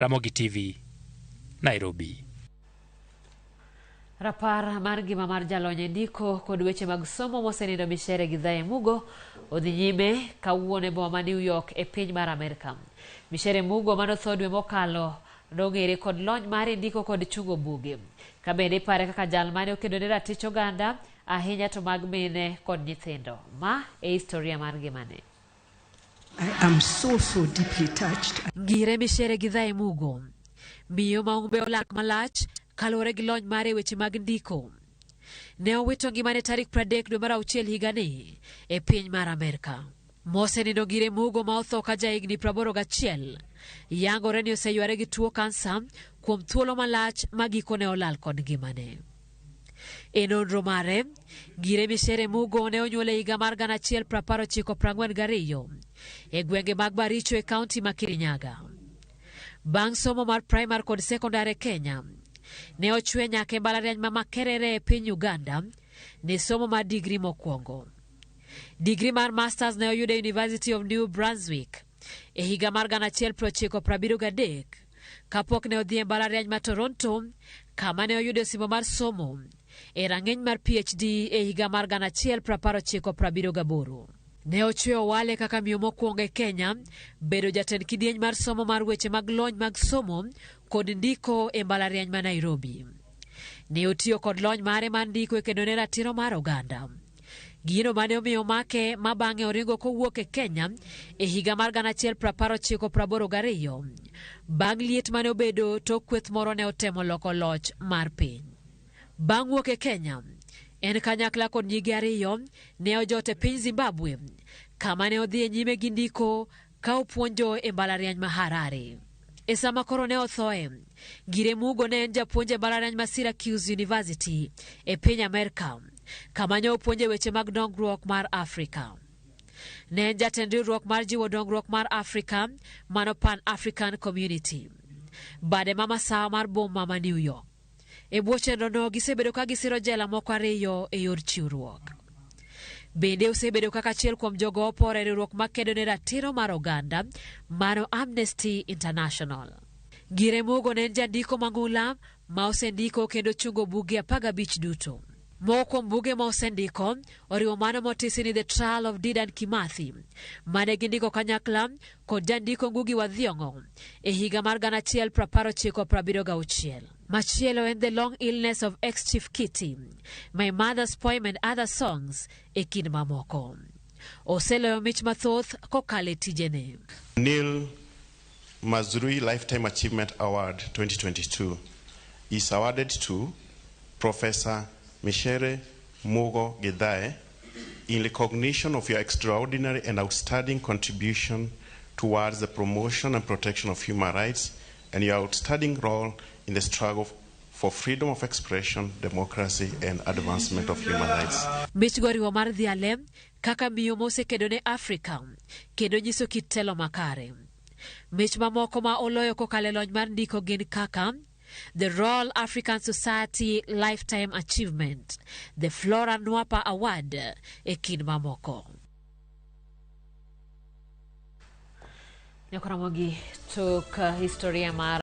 Ramogi TV, Nairobi. Rapar mar ngima mar jalony e ndiko kod weche mag somo mosenindo Micere Githae Mugo odhi nyime kawuono e boma ma New York e piny mar Amerka. Micere Mugo manotho dwe mokalo nong'ere kod lony mare e ndiko kod chungo buge. Ka bende ipare kaka jal mane okedo ne ratich oganda ahinya to mag mine kod nyithindo. Ma e historia mar ngimane. I am so, so deeply touched. Ngire Micere Githae Mugo, miyo ma umbe olak malach kaluwore gi lony mare e weche mag ndiko. Ne owito ngimane tarik 30 dwe mar auchiel higani e piny mar Amerka. Mosenindo Ngire Mugo ma otho ka jahigni 81 yangore ni oseyware gi tuo kansa kuom thuolo malach ma gikone olal kod ngimane. E nonro mare, Ngire Micere Mugo ne onyuol e higa mar 1942 e gwenge mag Baricho e kaunti ma Kirinyaga. Bang' somo mar primar kod sekondar e Kenya, ne ochwe nyaka e mbalariany ma Makerere e piny Uganda ne somo mar digri mokwongo. Digri mar masters ne oyudo e University of New Brunswick e higa mar 1973 kapok ne odhi e mbalariany ma Toronto kama ne oyudo osimbo mar somo e rang'iny mar PhD e higa mar 1978. Ne ochweyo Wale kaka miyo mokwongo e Kenya bedo jatend kidieny mar somo mar weche mag lony mag somo kod ndiko e mbalariany ma Nairobi. Ne otiyo kod lony mare mar ndiko e kedo ne ratiro mar oganda. Gino mane omiyo omake ma bang'e oringo kowuok e Kenya e higa mar 1982 bang' liet mane obedo tok kweth moro ne otemo loko loch mar piny. Bang' wuok e Kenya, en kanyakla kod nyige ariyo ne ojot e piny Zimbabwe kama ne odhi e nyime gi ndiko ka opuonjo e mbalariany ma Harare. E sama koro ne othoe, Ngire Mugo ne en japuonj e mbalariany ma Syracuse University e piny Amerka, kama ne opuonje weche mag dongruok mar Afrika. Ne en jatend riwruok mar jiwo dongruok mar Afrika, mano Pan African Community, bade ma masawa mar boma ma New York. E bwo chenrono gisebedo ka gisiro jela moko ariyo e yor chiwruok. Bende osebedo kaka achiel kuom jogo oporo e riwruok makedo ne ratiro mar oganda mano Amnesty International. Ngire Mugo ne en jandiko mang'ula ma osendiko kendo chungo buge 15 duto. Moko kuom buge ma osendiko oriwo mano motisi ni The Trial of Dedan Kimathi mane gindiko kanyakla kod jandiko Ngugi wa Thiong'o e higa mar 1976. Machielo en The Long Illness of Ex-Chief Kitty, My Mother's Poem and Other Songs e kind mamoko. Oseloyo mich mathoth kokalo e tijene. Neil Mazrui Lifetime Achievement Award 2022 is awarded to Professor Micere Mugo Githae in recognition of your extraordinary and outstanding contribution towards the promotion and protection of human rights and your outstanding role in the struggle for freedom of expression, democracy, and advancement of human rights. Mich go oriwo mar dhiale kaka miyo mosekedo ne Afrika kendo nyiso kit telo makare. Mich mamoko ma oloyo kokalo e lony mar ndiko gin kaka The Royal African Society Lifetime Achievement, The Flora Nwapa Award e kind mamoko. Nyakoramogi tok historia mar